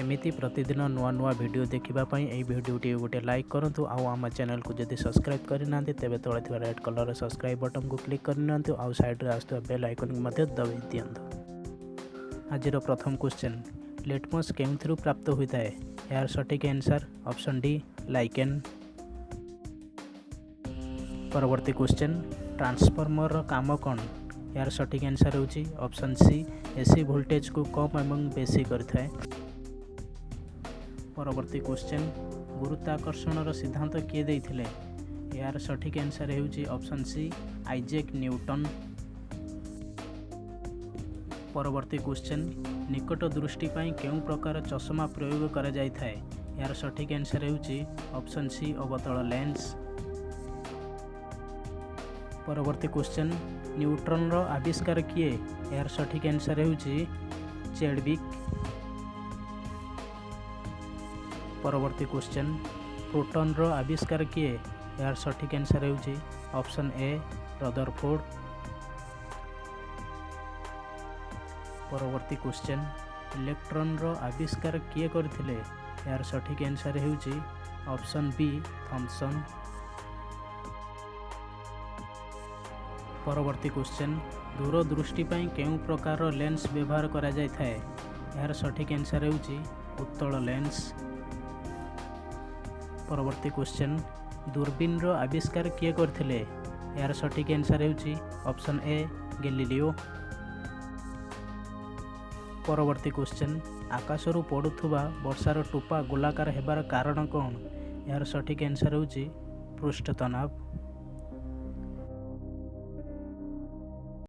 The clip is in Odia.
ଏମିତି ପ୍ରତିଦିନ ନୂଆ ନୂଆ ଭିଡ଼ିଓ ଦେଖିବା ପାଇଁ ଏହି ଭିଡ଼ିଓଟିକୁ ଗୋଟେ ଲାଇକ୍ କରନ୍ତୁ, ଆଉ ଆମ ଚ୍ୟାନେଲକୁ ଯଦି ସବସ୍କ୍ରାଇବ୍ କରିନାହାନ୍ତି ତେବେ ତଳେ ଥିବା ରେଡ୍ କଲର୍ର ସବସ୍କ୍ରାଇବ୍ ବଟନ୍କୁ କ୍ଲିକ୍ କରିନିଅନ୍ତୁ, ଆଉ ସାଇଡ଼୍ରେ ଆସୁଥିବା ବେଲ୍ ଆଇକନ୍କୁ ମଧ୍ୟ ଦବାଇ ଦିଅନ୍ତୁ। ଆଜିର ପ୍ରଥମ କ୍ୱେଶ୍ଚନ୍, ଲିଟମସ୍ କେଉଁଥିରୁ ପ୍ରାପ୍ତ ହୋଇଥାଏ? ଏହାର ସଠିକ୍ ଆନ୍ସର୍ ଅପସନ୍ ଡି, ଲାଇକେନ୍। ପରବର୍ତ୍ତୀ କ୍ୱେଶ୍ଚନ୍, ଟ୍ରାନ୍ସଫର୍ମରର କାମ କ'ଣ? ଏହାର ସଠିକ୍ ଆନ୍ସର୍ ହେଉଛି ଅପସନ୍ ସି, ଏସି ଭୋଲ୍ଟେଜ୍କୁ କମ୍ ଏବଂ ବେଶୀ କରିଥାଏ। ପରବର୍ତ୍ତୀ କ୍ୱେଶ୍ଚନ୍, ଗୁରୁତ୍ୱାକର୍ଷଣର ସିଦ୍ଧାନ୍ତ କିଏ ଦେଇଥିଲେ? ଏହାର ସଠିକ୍ ଆନ୍ସର୍ ହେଉଛି ଅପସନ୍ ସି, ଆଇଜେକ୍ ନ୍ୟୁଟନ୍। ପରବର୍ତ୍ତୀ କ୍ୱେଶ୍ଚନ୍, ନିକଟ ଦୃଷ୍ଟି ପାଇଁ କେଉଁ ପ୍ରକାର ଚଷମା ପ୍ରୟୋଗ କରାଯାଇଥାଏ? ଏହାର ସଠିକ୍ ଆନ୍ସର୍ ହେଉଛି ଅପସନ୍ ସି, ଅବତଳ ଲେନ୍ସ। ପରବର୍ତ୍ତୀ କ୍ୱେଶ୍ଚନ୍, ନ୍ୟୁଟ୍ରନ୍ର ଆବିଷ୍କାର କିଏ? ଏହାର ସଠିକ୍ ଆନ୍ସର୍ ହେଉଛି ଚେଡୱିକ୍। ପରବର୍ତ୍ତୀ କ୍ୱେଶ୍ଚନ୍, ପ୍ରୋଟନ୍ର ଆବିଷ୍କାର କିଏ? ଏହାର ସଠିକ୍ ଆନ୍ସର୍ ହେଉଛି ଅପସନ୍ ଏ, ରଦରଫୋର୍ଡ। ପରବର୍ତ୍ତୀ କ୍ୱେଶ୍ଚନ୍, ଇଲେକ୍ଟ୍ରନ୍ର ଆବିଷ୍କାର କିଏ କରିଥିଲେ? ଏହାର ସଠିକ୍ ଆନ୍ସର୍ ହେଉଛି ଅପସନ୍ ବି, ଥମ୍ସନ୍। ପରବର୍ତ୍ତୀ କ୍ୱେଶ୍ଚନ୍, ଦୂରଦୃଷ୍ଟି ପାଇଁ କେଉଁ ପ୍ରକାରର ଲେନ୍ସ ବ୍ୟବହାର କରାଯାଇଥାଏ? ଏହାର ସଠିକ୍ ଆନ୍ସର୍ ହେଉଛି ଉତ୍ତଳ ଲେନ୍ସ। ପରବର୍ତ୍ତୀ କ୍ୱେଶ୍ଚନ୍, ଦୂରବୀନର ଆବିଷ୍କାର କିଏ କରିଥିଲେ? ଏହାର ସଠିକ୍ ଆନ୍ସର୍ ହେଉଛି ଅପସନ୍ ଏ, ଗେଲିଲିଓ। ପରବର୍ତ୍ତୀ କ୍ୱେଶ୍ଚନ୍, ଆକାଶରୁ ପଡ଼ୁଥିବା ବର୍ଷାର ଟୋପା ଗୋଲାକାର ହେବାର କାରଣ କ'ଣ? ଏହାର ସଠିକ୍ ଆନ୍ସର୍ ହେଉଛି ପୃଷ୍ଠତନାବ।